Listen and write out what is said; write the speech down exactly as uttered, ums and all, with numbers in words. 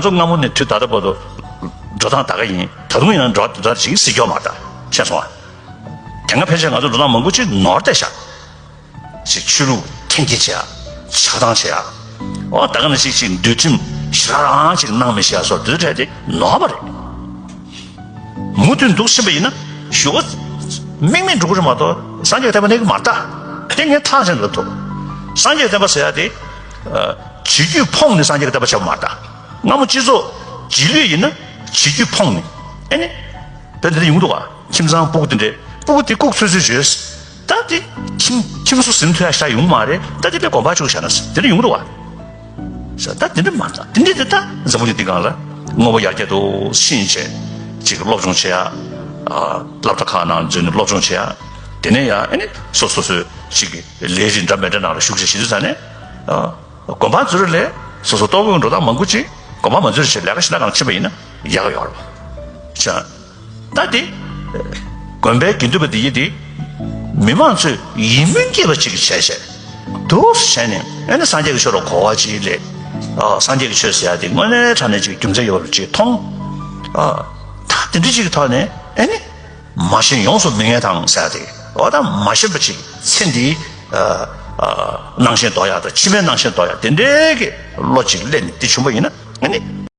ཚོ་སྔ་མོ་ནས་དུས་ད་ལྟ་བར་དུ་འགྲོ་སྟངས་ད་ག་ཡིན། ད་དུང་ཡིན་ན་འགྲོ་སྟངས་ཅིག་གཟིགས་སྐྱོ་མ་ད་ཤེས་སོང་ཨ། དེ་སྔ་ཕལ་ཆེར་ང་ཚོ་འགྲོ་སྟངས་མང་པོ་ཅིག་ནོར་བསྡད་ཤག་ཅིག་ཆོས་ལུགས་འཐེན་འཁྱེར་བྱེད་ཡ། ཆགས་སྡང་བྱེད་ཡ། འོ་ད་ག་ནང་བཞིན་ཅིག་འདུལ་ཁྲིམས་ཞེ་དྲག་རང་ཅིག་གནང་མི་ཤེས་ཡ་སོགས་དེ་ཚོ་གྲས་དེ་ནོར་བ་རེད། མུ་མཐུད་འདུག་ཕྱིན་པ་ཡིན་ན་ཞུ་བ་དམིགས་མེད་འགྲོ་གི་རེད་མ་གཏོགས་སངས་རྒྱས་བསྟན་པ་གནས་ཀྱི་མ་རེད་ད། དེ་ངས་ཐག་བཅད་ལབ་ཐུབ། སངས་རྒྱས་བསྟན་པ་ཟེར་ཡ་དེ་ཨ། བྱེད་རྒྱུད་ཕོངས་ནས་སངས་རྒྱས་ཀྱི་བསྟན་པ་བྱས་པ་མ་རེད་ད། སྔ་མོ་སྤྱི་ཚོགས་རྗེས་ལུས་ཡིན་ན་བྱེད་རྒྱུད་ཕོངས་ནས་ཨེ་ནི། ད་དེ་འདྲ་ཡོང་འདུག་ག་ཁྱིམ་ཚང་སྤུ་གུ་དེ་འདྲས་སྤུ་གུ་དེ་ལྐུགས་ཚོད་ཚོད་བྱོས། ད་དེ་ཁྱིམ་ཁྱིམ་སོ་ཟིན་ཐུབ་ཡ་ཞིག་ཡོང་མ་རེད། ད་དེ་དཔེ་གོམ་པ་བཅུག་བཞག་ན་དེ་འདྲ་ཡོང་འདུག་ག་ས་ད་དེ་འདྲ་མ་རེད། དེ་འདྲ་དེ་ད་འཛམ་བུ་གླིང་འདི་སྒང་ལ་དངོས་པོ་ཡར་རྒྱས་འདུག་ཕྱིན་བྱས་ཅིག་སློབ་སྦྱོང་བྱེད་ཡ། ཨ། སློབ་གྲྭ་ཁག་ནང་འཛུལ་ནས་སློབ་སྦྱོང་བྱེད་ཡ། དེ་ནས་ཡང་ཨེ་ནི་སོ་སོ་སོའི་ཅིག་ལས་རིགས་འདྲ་མི་འདྲ་ནང་ལ་ཞུགས་བྱས་བྱེད་དུས་ཙང་ནས། ཨ། གོམ་པ་འཛུལ་རེ་ལས་སོ་སོ་ལྟོ་གོས་འགྲོ་སྟངས་མང་པོ་ཅིག་གོམ་པ་མ་འཛུལ་རེ་བྱས་ལས་ཀ་ཞིག་ལ་གང་ཕྱིན་པ་ཡིན་ན་ཡག་ཡོད་རེད་པ། ད་དེ། དགོན་པའི་དགེ་འདུན་པ་འདི་ཡིན་དེ། མི་མང་ཚོས་ཡིད་སྨོན་སྐྱེས་པ་ཅིག་བྱས་བྱས། འདུག་བྱས་ནས་ཨེ་ནི་སངས་རྒྱས་ཀྱི་ཆོས་ལ་གོ་བ་ཅིག་སླེབས། ཨ། སངས་རྒྱས་ཀྱི་ཆོས་ཟེར་ཡ་དེ་དངོས་གནས་དྲང་གནས་ཅིག་རྒྱུ་མཚན་ཡོད་པ་ཅིག་མཐོང་། ཨ། ད་དེ་འདྲ་ཅིག་གི་ཐོག་ནས་ཨེ་ནི། མ་ཤེས་ཡོངས་སུ་མི་ངེས་དང་ཟེར་ཡ་དེ། འོ་ད་མ་ཤེས་པ་ཅིག་ཚེ་འདིའི། ཨ། ཨ། སྣང་ཞེན་འདོར་ཡ་དང་ཕྱི་མའི་སྣང་ཞེན་འདོར་ཡ་དེ་འདྲའི་གི་བློ་ཅིག་སླེབས་ནས་དེ་བྱུང་པ་ཡིན་ན་ཨེ་ནི།